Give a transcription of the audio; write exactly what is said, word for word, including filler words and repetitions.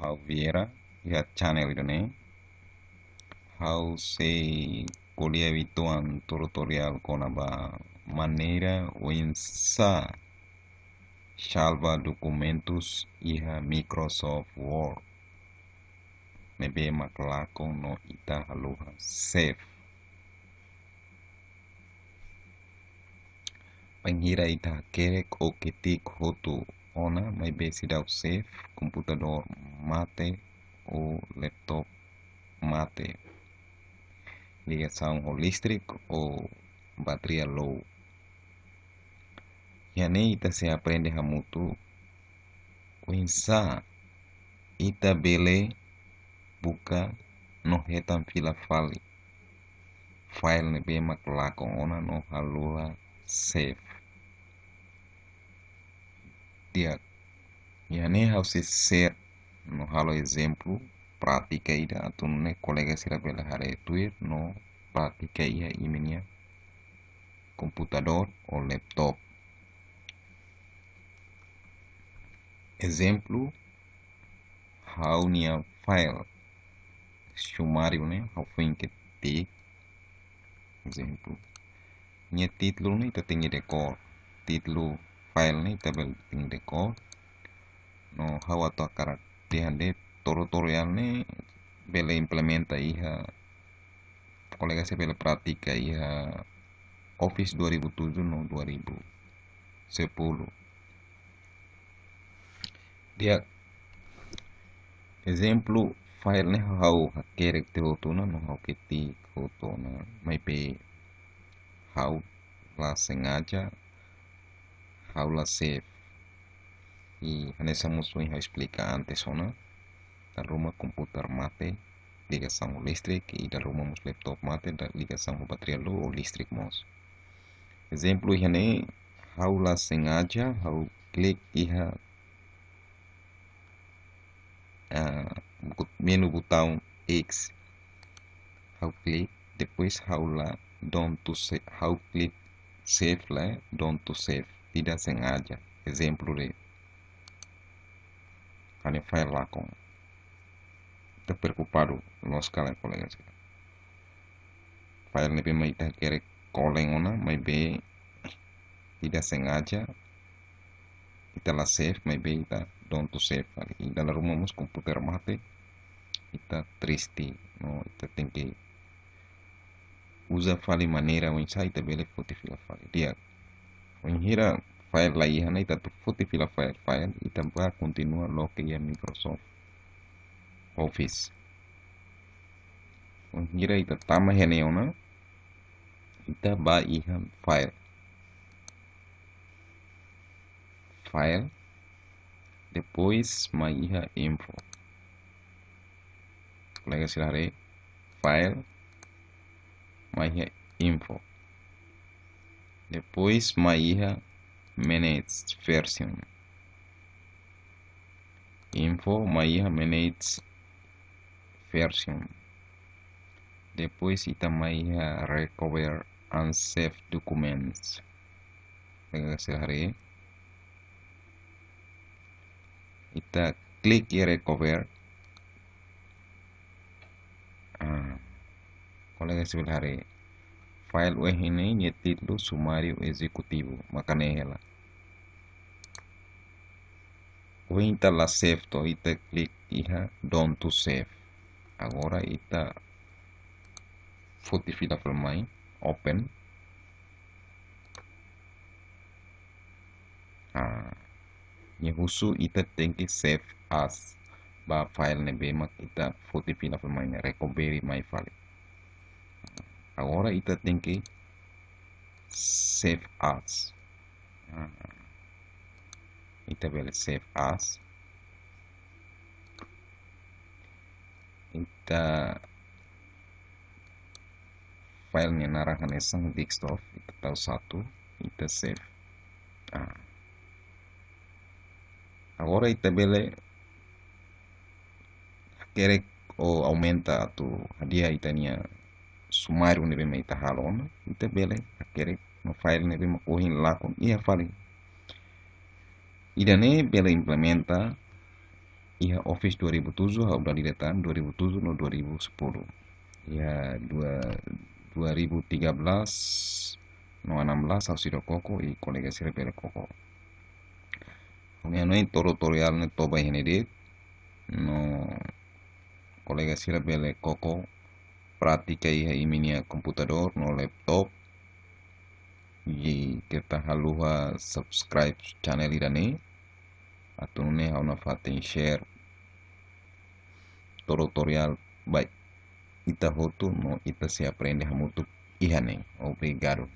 Ha'u Vieira, iha channel ida-ne'e. Ha'u sei ko'alia uitoan tutorial kona-ba maneira oinsá salva dokumentus iha Microsoft Word. Ne'ebé mak lakon no ita haluha save. Bainhira ita hakerek ou ketik hotu ona, maibé seidauk save, komputadór mate ou laptop mate. Ligasaun ho listrik ou bateria low. Iha ne'e ita sei aprende hamutuk oinsá ita bele buka no hetan fila fali file ne'ebé mak lakon ona no haluha save. Di'ak, iha ne'e ha'u sei share no halo ezemplu prátika ida atu nune'e kolega sira bele haree tuir no prátika iha imi-nia komputadór ou laptop. Ezemplu, ha'u-nia file sumáriu ne'e, ha'u foin ketik, ezemplu. Nia títulu ne'e ita tenke dekór. Títulu file ne'e ita bele tenke dekór. No ha'u atu hakarak dehan de'it tutorial ne'e bele implementa iha, kolega sira bele prátika iha Office dua ribu tujuh no dua ribu sepuluh. Di'ak, ezemplu file ne'e ha'u hakerek tiha hotu ona no ha'u ketik hotu ona, maibé ha'u la sengaja, ha'u la save. I hanesan mós ohin ha'u esplika antes ona, dala ruma komputadór mate, ligasaun ho listrik, i dala ruma mós laptop mate, da ligasaun ho bateria low ou listrik mós. Ezemplu iha ne'e, ha'u la sengaja, ha'u klik iha, ah, but-, menu botaun X. Ha'u klik, depois ha'u la done to sa-, ha'u klik save la, done to save. Tidak sengaja. Ezemplu de'it. Ha'u-nia file lakon. Ita preokupadu, loos ka lae, kolega sira. File ne'ebé mak ita hakerek kolen ona, maibé tidak sengaja, ita la save, maibé ita done to save fali. I dala ruma mós komputadór mate, ita triste, no ita tenke uza fali maneira oinsá ita bele foti fila fali. Di'ak, bainhira file la iha ona, ita atu foti fila fali file, ita bá kontinua loke iha Microsoft Office. Bainhira ita tama iha ne'e ona, ita bá iha file. File, depois mai iha info. Kolega sira haree, file, mai iha info. Depois mai iha manage version. Info, mai iha manage version. Depois ita mai iha recover unsaved documents. Kolega sira haree. Ita klik iha recover. Ah, kolega sira bele haree. File ohin ne'e nia títulu sumáriu ezekutivu, maka ne'e hela. Ohin ita la save to, ita klik iha done to save. Agora ita foti fila fali mai, open. Ah, nia husu ita tenke save as ba file ne'ebé mak ita foti fila fali mai ne'e, recovery mai fali. Agora ita tenke save as. Ah, ita bele save as. Ita file nia naran hanesan desktop, ita tau satu, ita save. Ah. Agora ita bele hakerek ou aumenta atu hadi'a ita-nia sumáriu ne'ebé mak ita halo ona, ita bele hakerek no file ne'ebé mak ohin lakon iha fali. Ida-ne'e bele implementa iha Office dua ribu tujuh, ha'u dada ida tan dua ribu tujuh no dua ribu sepuluh. Iha dua, dua ribu tiga belas no enam belas ha'u seidauk koko, i kolega sira bele koko. Oke, no, tutorial ne'e to'o ba iha ne'e de'it, no kolega sira bele koko prátika iha imi-nia komputadór no laptop. I keta haluha subscribe channel ida-ne'e, atu nune'e ha'u nafatin share tutorial ba ita hotu no ita sei aprende hamutuk iha ne'e. Obrigadu.